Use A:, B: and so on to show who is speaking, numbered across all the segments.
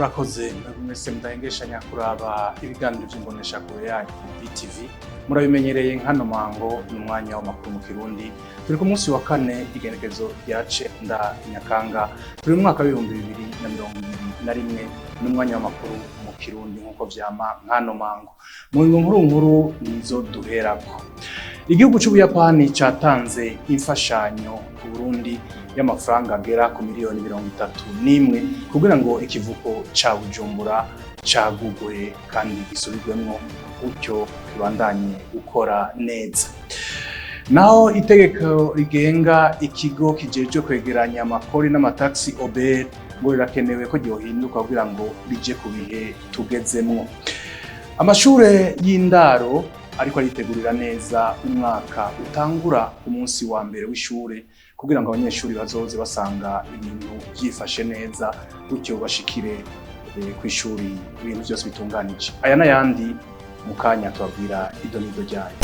A: Murakoze mwese mudahengeshanya kuraba ibiganiro vy'imboneshakure yanyu BTV. Murabimenyereye, nkano mango ni umwanya w'amakuru mu Kirundi. Turi ku munsi wa kane, igenekezo rya 9 Nyakanga, turi mu mwaka w'2021. N'umwanya w'amakuru mu Kirundi nk'uko vyama nkano mango. Mu ngingo nkuru nkuru nizo duherako: igihugu c'Ubuyapani catanze imfashanyo ku Burundi y'amafaranga agera ku miliyoni 31 kugira ngo ikivuko ca Bujumbura cagugwe kandi gisubirwemwo, gutyo kibandanye gukora neza. Naho itegeko rigenga ikigo kijejwe kwegeranya amakori n'amataxi, OBR, ngo rirakenewe ko ryohinduka kugira ngo rije ku bihe tugezemwo. Amashure y'indaro ariko aritegurira neza umwaka utangura ku munsi wa mbere w'ishure, kugira ngo abanyeshuri bazoze basanga ibintu vyifashe neza, gutyo bashikire kw'ishuri ibintu vyose bitunganije. Aya n'ayandi mu kanya tubabwira idonido ryayo.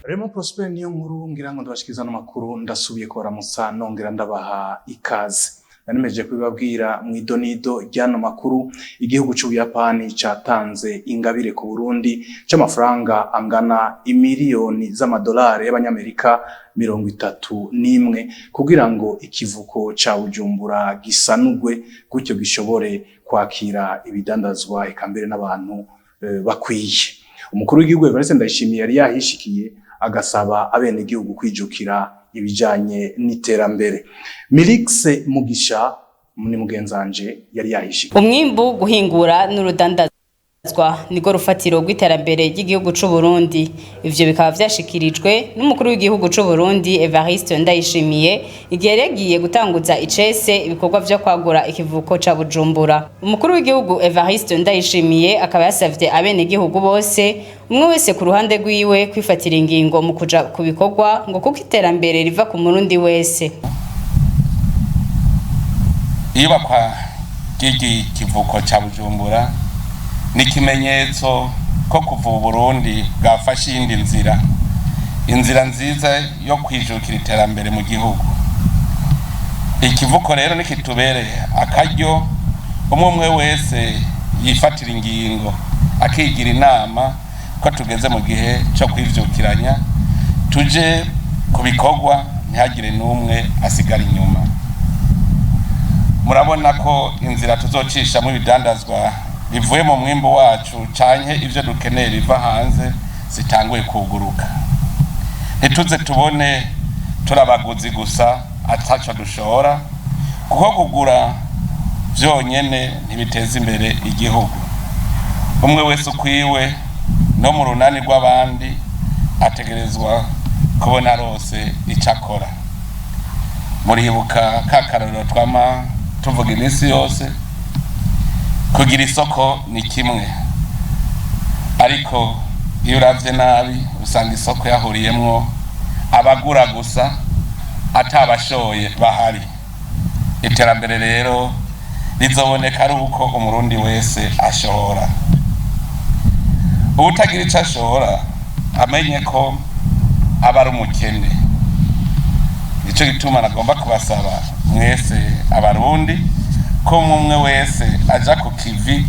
A: Remo Prosper niyo nkuru ngira ngo ndabashikiza n'amakuru. Ndasubiye kubaramutsa nongera ndabaha ikaze. Nanemeje kubibabwira mu idonido ry'ano makuru: igihugu c'Ubuyapani catanze ingabire ku Burundi c'amafaranga angana imiliyoni z'amadolari y'abanyamerika 31 kugira ngo ikivuko ca Bujumbura gisanugwe, gutyo gishobore kwakira ibidandazwa eka mbere n'abantu bakwiye. Umukuru w'igihugu Evariste Ndayishimiye yari yahishikiye, agasaba abenegihugu kwijukira ibijanye n'iterambere. Milixe Mugisha ni mugenzanje yari yahishikiye.
B: Umwimbu, guhingura n'urudandazwa nirwo rufatiro rw'iterambere ry'igihugu c'u Burundi. Ivyo bikaba vyashikirijwe n'umukuru w'igihugu c'u Burundi Evariste Ndayishimiye igihe yari yagiye gutanguza icese ibikorwa vyo kwagura ikivuko ca Bujumbura. Umukuru w'igihugu Evariste Ndayishimiye akaba yasavye abenegihugu bose, umwe wese ku ruhande rwiwe, kwifatira ingingo mu kuja ku bikorwa, ngo kuko iterambere riva ku Murundi wese.
C: Iyubakwa ry'iki kivuko ca Bujumbura ni ikimenyetso ko kuva u Burundi bwafashe iyindi nzira, inzira nziza yo kwijukira iterambere mu gihugu. Ikivuko rero nikitubereye akaryo, umwe umwe wese yifatira ingingo, akigira inama ko tugeze mu gihe cyo kwivyukiranya, tuje ku bikorwa, ntihagire n'umwe asigara inyuma. Murabona ko inzira tuzocishamo ibidandazwa bivuye mu mwimbu wacu canke ivyo dukeneye biva hanze zitanguye kuguruka. Ntituze tubone turi abaguzi gusa ataco dushora, kuko kugura vyonyene ntibiteza imbere igihugu. Umwe wese ukwiwe no mu runani rw'abandi ategerezwa kubona rose ico akora. Muribuka ka karorero twama tuvuga iminsi yose: kugira isoko ni kimwe, ariko iyo uravye nabi usanga isoko yahuriyemwo abagura gusa, atabashoye bahari. Iterambere rero rizoboneka ari uko Umurundi wese ashora. Uwutagira ico ashora amenye ko aba ari umukene. Nico gituma nagomba kubasaba mwese Abarundi ko umwe wese aja ku kivi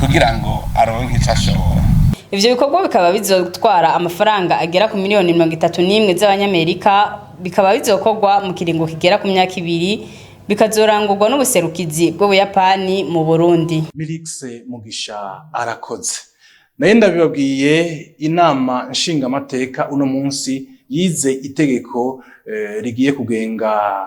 C: kugira ngo aronke ico ashora.
B: Ivyo bikorwa bikaba bizotwara amafaranga agera ku miliyoni 31 z'abanyamerika, bikaba bizokorwa mu kiringo kigera ku myaka 2, bikazorangurwa n'ubuserukizi bw'Ubuyapani mu Burundi.
A: Milixe Mugisha arakoze. Naye ndabibabwiye, inama nshingamateka uno munsi yize itegeko rigiye kugenga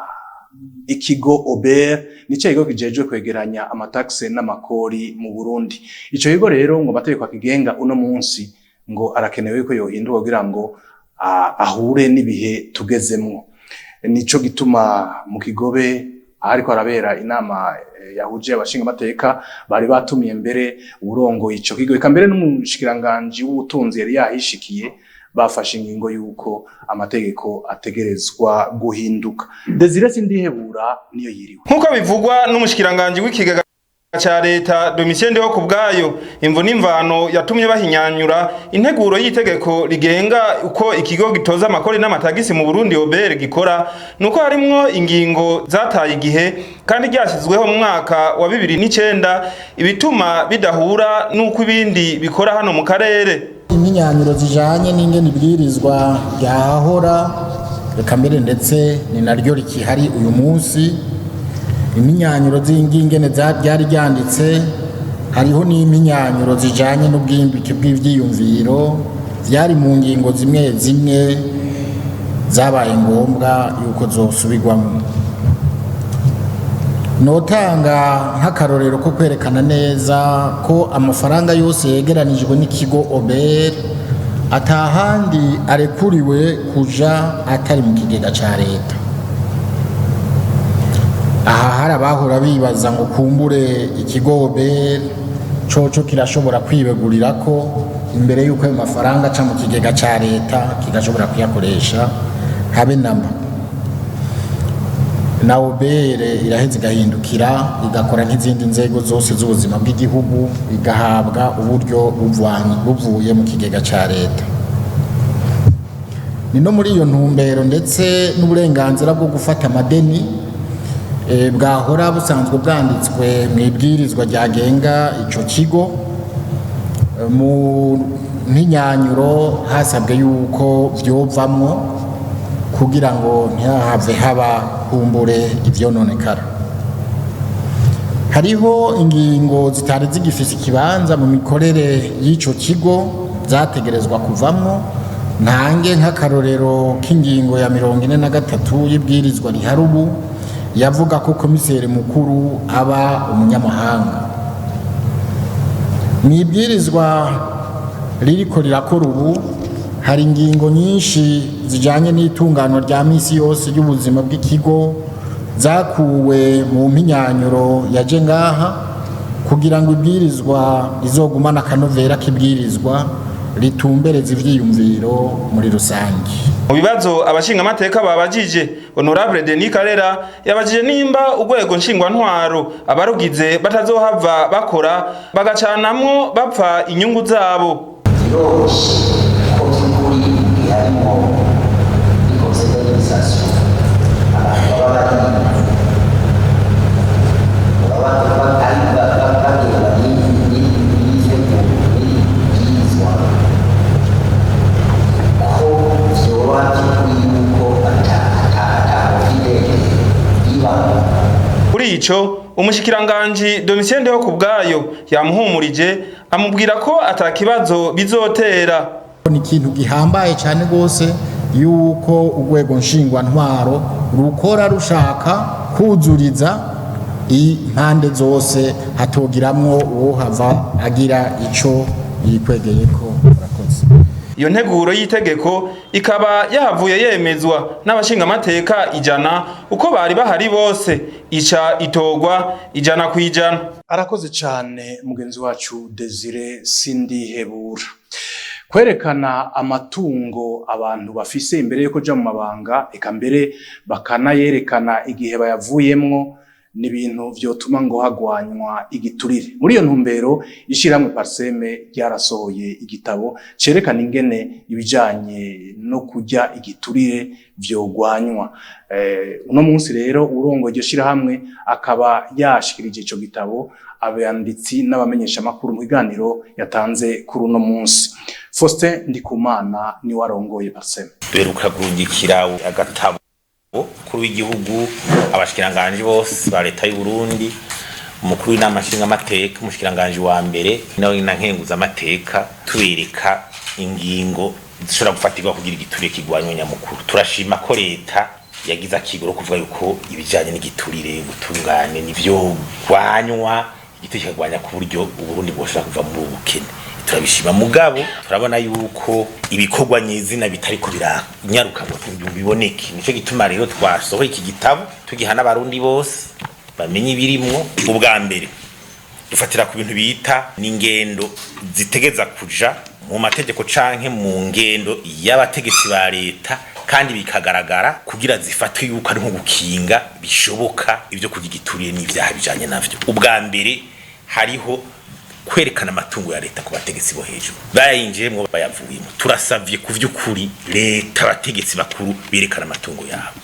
A: ikigo OBR, nico kigo kijejwe kwegeranya amataxe n'amakori mu Burundi. Ico kigo rero ngo amategeko akigenga uno munsi ngo arakenewe ko yohinduka kugira ngo ahure n'ibihe tugezemwo. Nico gituma mu Kigobe ahariko harabera inama yahuje abashingamateka bari batumiye mbere uwurongoye ico kigo, eka mbere n'umushikiranganji w'ubutunzi yari yahishikiye. Bafashe ingingo y'uko amategeko ategerezwa guhinduka. Desire Sindihebura niyo yiriwe.
D: Nk'uko bivugwa n'umushikiranganji w'ikigega ca leta Domitien Ndihokubwayo, imvo n'imvano yatumye bahinyanyura integuro y'itegeko rigenga uko ikigo gitoza amakori n'amatagisi mu Burundi, OBR, gikora, nuko harimwo ingingo zataye igihe kandi ryashyizweho mu mwaka wa 2009, ibituma bidahura n'uko ibindi bikora hano mu karere.
E: Imyinyanyuro zijanye n'ingene ibwirizwa ryahahora, reka mbere ndetse ni naryo rikihari uyu munsi, imyinyanyuro z'ingene ryari ryanditse, hariho n'imyinyanyuro zijanye n'ubwimbike bw'ivyiyumviro vyari mu ngingo zimwe zimwe zabaye ngombwa yuko zosubirwamo. Notanga nk'akarorero ko kwerekana neza ko amafaranga yose yegeranijwe n'ikigo OBR atahandi arekuriwe kuja atari mu kigega ca leta. Aha hari abahora bibaza ngo kumbure ikigo OBR coco kirashobora kwibegurira ko imbere y'uko ayo mafaranga aca mu kigega ca leta kigashobora kuyakoresha. Habe namba, na OBR iraheza igahindukira igakora nk'izindi nzego zose z'ubuzima bw'igihugu, igahabwa uburyo buvuye mu kigega ca leta. Ni no muri iyo ntumbero ndetse n'uburenganzira bwo gufata amadeni bwahora busanzwe bwanditswe mu ibwirizwa ryagenga ico kigo, mu mpinyanyuro hasabwe yuko vyovamwo kugira ngo ntihahave haba kumbure ivyononekara. Hariho ingingo zitari zigifise ikibanza mu mikorere y'ico kigo zategerezwa kuvamwo. Ntange nk'akarorero k'ingingo ya 43 y'ibwirizwa rihari ubu, yavuga ko komiseri mukuru aba umunyamahanga. Mu ibwirizwa ririko rirakora ubu hari ingingo nyinshi zijanye n'itunganywa rya misi yose ry'ubuzima bw'ikigo zakuwe mu mpinyanyuro yaje ngaha kugira ngo ibwirizwa rizogumane akanovera k'ibwirizwa ritumbereza ivyiyumviro muri rusange.
D: Mu bibazo abashingamateka babajije, Honorable Denis Karera yabajije nimba urwego nshingwantwaro abarugize batazohava bakora bagacanamwo bapfa inyungu zabo.
F: Biroroshe ko by'ukuri harimo conseil d'administration abantu baba bari baba bagenda n'itegeko n'ibwirizwa, ko vyoba by'ukuri yuko ata conflit ibaho.
D: Kuri ico, umushikiranganji Domitien Ndihokubwayo yamuhumurije, amubwira ko atakibazo bizotera.
E: Ni ikintu gihambaye cyane rwose yuko urwego nshingwantwaro rukora rushaka kuzuriza impande zose, hatogiramwo uwohava agira ico yikwegeyeko. Murakoze.
D: Iyo nteguro y'itegeko ikaba yahavuye yemezwa n'abashingamateka 100 uko bari bahari bose, ica itogwa 100%.
A: Arakoze cyane mugenzi wacu Desire Sindihebura. Kwerekana amatungo abantu bafise imbere yuko ja mu mabanga, eka mbere bakanayerekana igihe bayavuyemwo, ni ibintu vyotuma ngo hagwanywa igiturire. Muri iyo ntumbero, ishirahamwe Parcem ryarasohoye igitabo cerekana ingene ibijanye no kurya igiturire vyogwanywa. Uno munsi rero urongoye iryo shirahamwe akaba yashikirije ico gitabo abanditsi n'abamenyeshamakuru mu kiganiro yatanze kuri uno munsi. Faustin Ndikumana niwe arongoye Parcem.
G: Duheruka kurungikira agatabo umukuru w'igihugu, abashikiranganji bose ba leta y'u Burundi, umukuru w'inama nshingamateka, umushikiranganji wa mbere nawe na nkenguzamateka, tubereka ingingo zishobora gufatirwa kugira igiturire kigwanywe. Nyamukuru, turashima ko leta yagize akigoro kuvuga yuko ibijanye n'igiturire, ubutungane nivyo gwanywa, igiturire kikagwanya ku buryo Uburundi bwoshobora kuva muri ubu bukene. Turabishima, mugabo turabona yuko ibikorwa nyezina bitariko biranyaruka ngo biboneke. Nico gituma rero twasohoye iki gitabo tugiha n'abarundi bose bamenye ibirimwo. Ubwa mbere dufatira ku bintu bita n'ingendo zitegeza kuja Mu mategeko canke mu ngendo y'abategetsi ba leta, kandi bikagaragara kugira zifatwe yuko ari nko gukinga bishoboka ibyo kurya igituriye n'ibyaha bijanye navyo. Ubwa mbere, hariho kwerekana amatungo ya leta ku bategetsi bo hejuru, bayinjiyemwo, bayavuyemo. Turasavye ku vy'ukuri leta, abategetsi bakuru berekana amatungo yabo,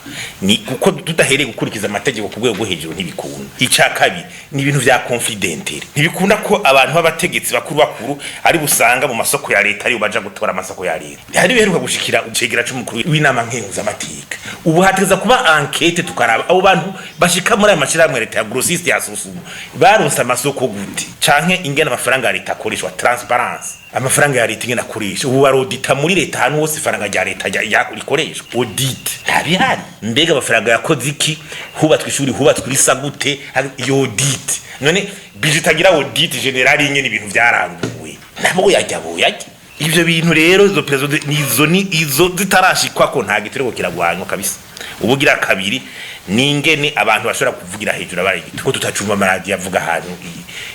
G: ni kuko tudahereye gukurikiza amategeko ku rwego rwo hejuru ntibikunda. Ica kabiri ni ibintu vya confidentiel. Ntibikunda ko abantu b'abategetsi bakuru bakuru ari busanga mu masoko ya leta, aribo baja gutora amasoko ya leta. Hari biheruka gushikira icegera c'umukuru w'inama nkenguzamateka. Ubu hategeza kuba enquête, tukaraba abo bantu bashika muri ayo mashirahamwe ya leta ya grossiste, ya SOSUMO, baronse amasoko gute, canke ingene amafaranga ya leta akoreshwa, transparence, amafaranga ya leta ingene akoresha. Ubu barodita muri leta ahantu hose ifaranga rya leta rikoreshwa, audit ntabihari. Mbega amafaranga yakoze iki? Hubatswe ishuri, hubatswe risa gute? Iyo audit none budget itagira audit général ingene ibintu vyaranguwe, nabo yajya boyajya. Ivyo bintu rero, izo prezo nizo ni izo zitarashikwa ko nta gitureko kiragwanywa kabisa. Ubugira kabiri ni ingene abantu bashobora kuvugira hejuru abaye igito, ko tutacumva amaradiyo avuga ahantu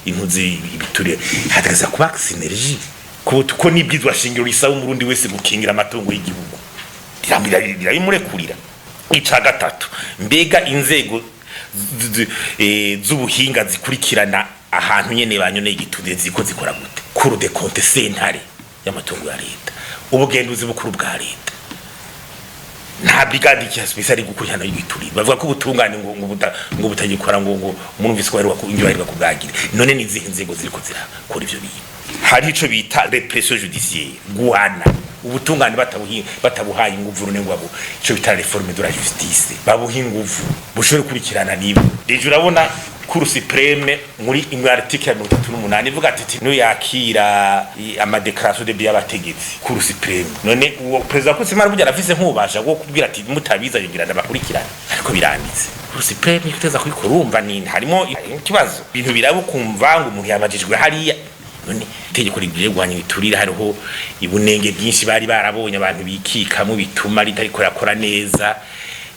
G: intuzi ibiturire. Hategeza kuba synergie ko n'ibwizwa shingiro risaba umurundi wese gukingira amatungo y'igihugu, rirabimurekurira. Ica gatatu, mbega inzego z'ubuhinga zikurikirana ahantu nyene banyoneye igiturire ziko zikora gute? Cour des comptes, sentare y'amatungo ya leta, ubugenduzi bukuru bwa leta, nta brigade ya spéciale gukurikirana ibiturire. Bavuga ko ubutungane ngo butagikora, ngo murumvise ko baheruka indyo baheruka kubwagira. None ni izihe nzego ziriko zirakora ivyo bintu? Hari ico bita répression judiciaire, guhana ubutungane batabuhaye inguvu rune ngo abo ico bita réforme de la justice, babuha inguvu bushobore kurikirana nibo. Deje urabona Cour suprême muri imwe article ya 38 ivuga ati niyo yakira ama déclaration de biens y'abategetsi, Cour suprême. None uwo président wa Cour suprême burya arafise nk'ububasha bwo kubwira ati mutabiza yongira ndabakurikirana, ariko biranditse Cour suprême iteza kubikora. Urumva ni harimo ikibazo, ibintu biraba ukumva ngo umuntu yabajijwe hariya. None itegeko rigiye guhanya ibiturire, hariho ibunenge bwinshi bari barabonye abantu bikikamo bituma ritariko rakora neza.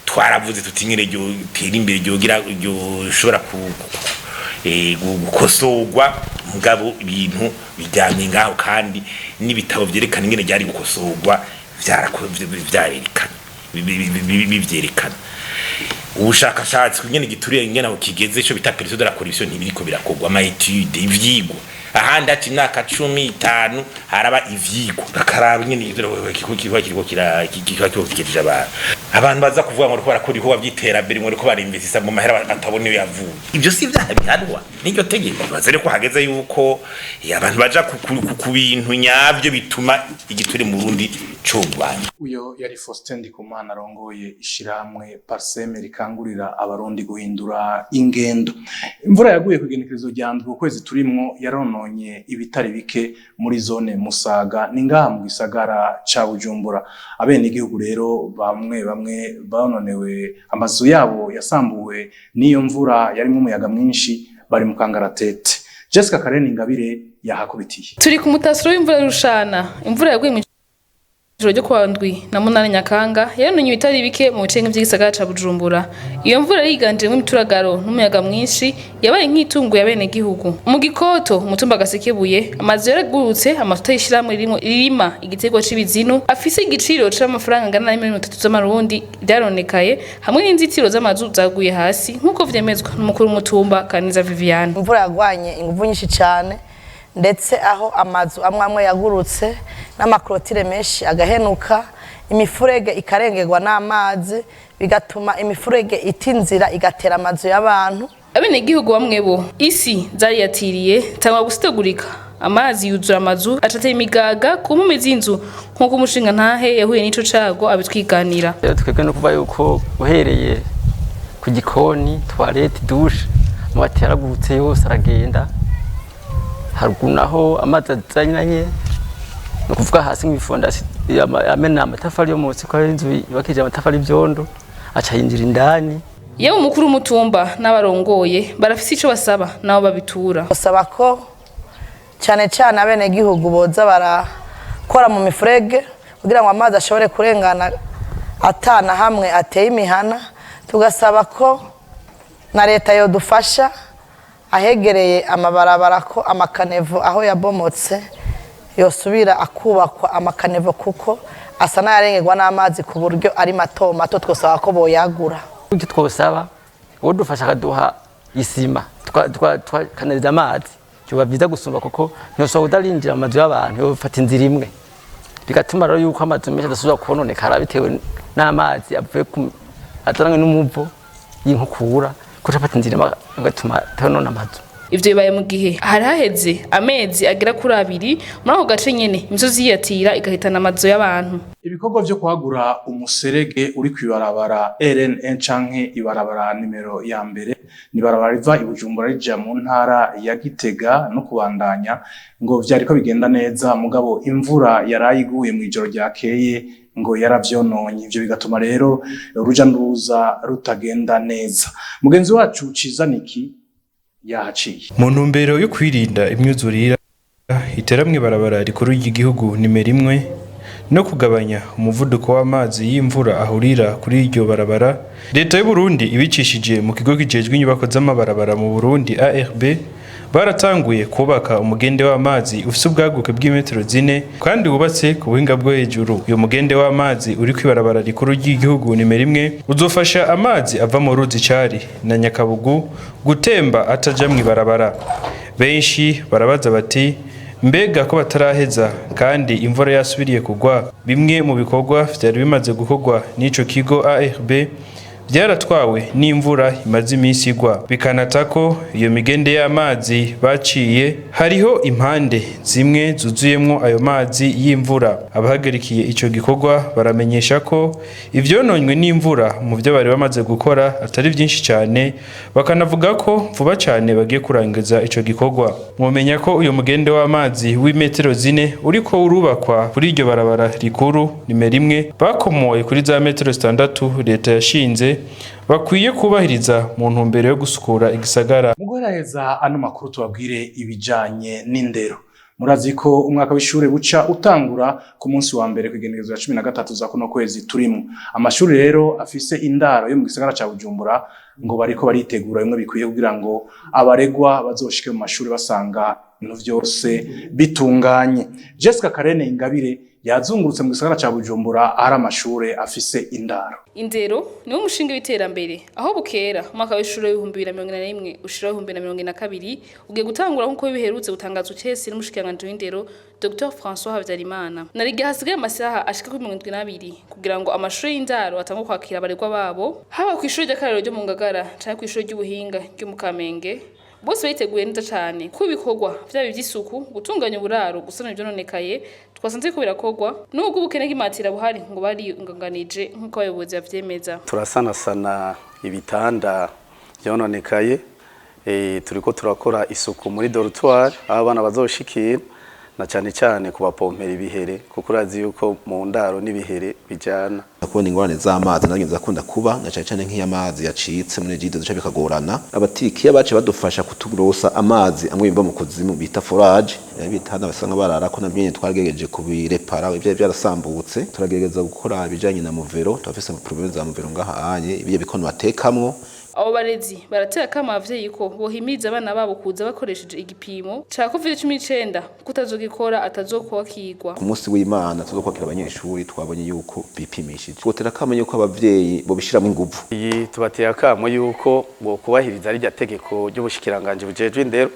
G: Twaravuze tuti nyine ryo tera imbere, ryogira ryoshobora gukosorwa, mugabo ibintu bijyanye ngaho, kandi n'ibitabo vyerekana ingene ryari gukosorwa vyarerekana, bivyerekana ubushakashatsi ingene igiturire ingene aho kigeze, ico bita perception de la corruption, ntibiriko birakorwa ama étude, ivyigwa. Ahandi haca imyaka 15 haraba ivyigwa, bakaraba ingene igiturire kiba kiriko kiba kigejeje abantu. Abantu baza kuvuga ngo bariko barakora ibikorwa vy'iterambere, ngo bariko barinvestisa mu mahera batabona iyo yavuye, ivyo si ivyaha bihanwa n'iryo tegeko. Baza rero ko hageze yuko abantu baja ku bintu nyavyo bituma igiturire mu Burundi cogwanya.
A: Uyo yari Faustin Ndikumana arongoye ishirahamwe PARCEM rikangurira abarundi guhindura ingendo. Imvura yaguye ku igenekerezo rya ndwi ukwezi turimwo yarononye ibitari bike muri zone Musaga, ni ngaha mu gisagara ca Bujumbura. Abenegihugu rero bamwe bamwe bononewe amazu yabo yasambuwe n'iyo mvura yarimwo umuyaga mwinshi, bari mu kangaratete. Jessica Karen Ingabire yahakubitiye.
H: Turi ku mutasiro w'imvura y'urushana. Imvura yaguye mu ijoro ryo kuwa 7 na 8 Nyakanga yarononye ibitari bike mu bice by'igisagara ca Bujumbura. Iyo mvura yiganjemwo imituragaro n'umuyaga mwinshi, yabaye nk'itunguye abenegihugu. Mu Gikoto, umutumba Gasekebuye, amazu yaragurutse. Amatuta y'ishirahamwe ririmwo ririma igiterwa c'ibizinu afise igiciro c'amafaranga angana na miliyoni 30 z'amarundi vyaronekaye, hamwe n'inzitiro z'amazu zaguye hasi, nk'uko vyemezwa n'umukuru w'umutumba Kaniza Viviane.
I: Imvura yagwanye inguvu nyinshi cyane, ndetse aho amazu amwe amwe yagurutse n'ama clôture menshi agahenuka, imifurege ikarengerwa n'amazi, bigatuma imifurege ita inzira igatera amazu y'abantu.
H: Abenegihugu bamwe bo isi zariyatiriye tangwa gusitegurika, amazi yuzura amazu, acatera imigaga ku mpome z'inzu, nk'uko umushinga ntahe yahuye n'ico cago abitwiganira.
J: Rero twebwe no kuva yuko uhereye ku gikoni, toilette, douche, amabati yaragurutse yose aragenda. Haruguru naho amazi azananye, ni ukuvuga hasi mw'i fondation amena amatafari yo munsi, ko ari inzu yubakishije amatafari y'ivyondo, aca yinjira indani.
H: Yewe, umukuru w'umutumba n'abarongoye barafise ico basaba nabo babitura.
I: Basaba ko cyane cyane abenegihugu boza barakora mu mifurege kugira ngo amazi ashobore kurengana atana hamwe ateye imihana. Tugasaba ko na leta yodufasha ahegereye amabarabara ko ama caniveaux aho yabomotse. Yosubira akubakwa ama caniveaux, kuko asa n'ayarengerwa n'amazi ku buryo ari mato mato. Twosaba ko boyagura.
J: Icyo twosaba, uwo dufasha akaduha isima tukanaliza amazi, byoba byiza gusumba, kuko ntiyoshobora kudarinjira mu mazu y'abantu, yofata inzira imwe, bigatuma rero yuko amazu menshi adasubira kononekara bitewe n'amazi avuye azananywe n'umuvo y'inkukura, kuko afata inzira imwe bigatuma atonona amazu.
H: Ivyo bibaye mu gihe hari haheze amezi agera kuri 2 muri ako gace nyene imisozi yiyatira igahitana amazu y'abantu.
A: Ibikorwa vyo kwagura umuserege uri kw'ibarabara RN canke ibarabara nimero ya mbere, ni barabara riva i Bujumbura rija mu ntara ya Gitega no kubandanya, ngo vyariko bigenda neza, mugabo imvura yarayiguye mw'ijoro ryakeye ngo yaravyononye. Ivyo bigatuma rero uruja n'uruza rutagenda neza. Mugenzi wacu Cizaniki yahaciye.
D: Mu ntumbero yo kwirinda imyuzurira itera mw'ibarabara rikuru ry'igihugu nimero 1 no kugabanya umuvuduko w'amazi y'imvura ahurira kuri iryo barabara, Leta y'u Burundi ibicishije mu kigo kijejwe inyubako z'amabarabara mu Burundi ARB, baratanguye kubaka umugende w'amazi ufise ubwaguke bw'imetero 4 kandi wubatse ku buhinga bwo hejuru. Uyu mugende w'amazi uri kw'ibarabara rikuru ry'igihugu nimero 1 uzofasha amazi ava mu ruzi Cari na Nyakabugu gutemba ataja mw'ibarabara. Benshi barabaza bati: "Mbega ko bataraheza kandi imvura yasubiriye kugwa?" Bimwe mu bikorwa vyari bimaze gukorwa n'ico kigo ARB byaratwawe n'imvura imaze iminsi igwa, bikanata ko iyo migende y'amazi baciye hariho impande zimwe zuzuyemwo ayo mazi y'imvura. Abahagarikiye ico gikorwa baramenyesha ko ivyononywe n'imvura mu byo bari bamaze gukora atari byinshi cyane, bakanavuga ko vuba cyane bagiye kurangiza ico gikorwa. Mwomenya ko uyu mugende w'amazi w'imetero 4 uriko urubakwa kuri iryo barabara rikuru nimero 1, bakomoye kuri za metero 6 leta yashinze bakwiye kubahiriza mu ntumbero yo gusukura igisagara.
A: Mu guheraheza ano makuru, tubabwire ibijanye n'indero. Murazi ko umwaka w'ishure buca utangura ku munsi wa mbere, kw'igenekerezo rya 13 za kuno kwezi turimo. Amashuri rero afise indaro yo mu gisagara ca Bujumbura ngo bariko baritegura bimwe bikwiye kugira ngo abaregwa bazoshike mu mashuri basanga ibintu vyose bitunganye. Jessica Karene Ingabire yazungurutse mu gisagara ca Bujumbura ahari amashure afise indaro.
H: Indero niwo mushinge w'iterambere. Aho bukera, umwaka w'ishure w'2021 ushira 2022 ugiye gutangura nk'uko biherutse gutangazwa icese n'umushikiranganji w'indero, Dr François Habyarimana. Narige hasigaye amasaha ashika kuri 72 kugira ngo amashuri y'indaro atangwe kwakira abaregwa babo, haba kw'ishure ry'akarorero ryo mu Ngagara canke kw'ishure ry'ubuhinga ryo mu Kamenge. Bose bariteguye neza cane ko ibikorwa vyaba ivy'isuku, gutunganya uburaro, gusana ivyononekaye twasanze ko birakorwa, nubwo ubukene bw'imatira buhari, ngo baringanganije nk'uko abayobozi bavyemeza.
K: Turasanasana ibitanda vyononekaye, turiko turakora isuku muri dortoir aho abana bazoshikira, na cyane cyane kubapompera ibihere, kuko urazi yuko mu ndaro n'ibihere bijana.
L: Kubona ingorane z'amazi nazo zirakunda kuba, na cyane cyane nk'iyo amazi yacitse muri Regideso duca bikagorana. Abatirikiya bace badufasha kuturosa amazi amwe biva mu kuzimu bita forage, ibitanda basanga barara ko navyo nyene twagerageje kubirepara ibyo byarasambutse. Turagerageza gukora ibijanye na muvero, turafise problème za muvero ngaha anye ibyo bikono batekamwo.
H: Abo barezi baratera akamo abavyeyi ko bohimiriza abana babo kuza bakoresheje igipimo ca COVID-19, kutazogikora atazokwakirwa.
L: Ku munsi w'Imana tuzokwakira abanyeshuri twabonye yuko bipimishije. Twotera akamo yuko abavyeyi bobishiramo inguvu.
K: Iyi tubateye akamo yuko bokubahiriza rirya tegeko ry'ubushikiranganje bujejwe indero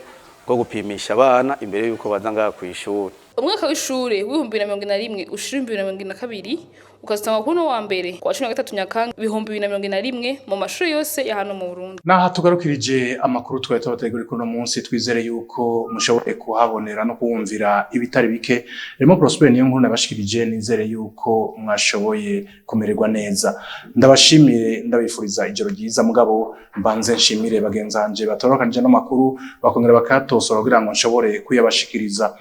K: bwo gupimisha abana imbere yuko baza ngaha kw'ishuri.
H: Umwaka w'ishure w'2021 ushira 2022 ukazotangwa kuri uno wa mbere kwa 13 Nyakanga 2021 mu mashuri yose ya hano mu Burundi.
A: Naha tugarukirije amakuru twari tubateguriye kuri uno munsi. Twizere yuko mushoboye kuhabonera no kuwumvira ibitari bike. Remo Prosper niyo nkuru nabashikirije, nizere yuko mwashoboye kumererwa neza. Ndabashimire, ndabifuriza ijoro ryiza, mugabo mbanze nshimire bagenzanje batorokanije n'amakuru bakongera bakatosora kugira ngo nshobore kuyabashikiriza.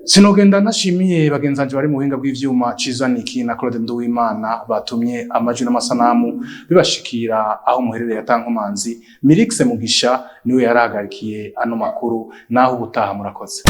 A: Sinogenda ntashimiye bagenzanje bari mu buhinga bw'ivyuma, Cizaniki na Claude Nduwimana, batumye amajwi n'amasanamu bibashikira aho muherereye atankomanzi. Mirix Mugisha niwe yarahagarikiye ano makuru. Naho ubutaha, murakoze.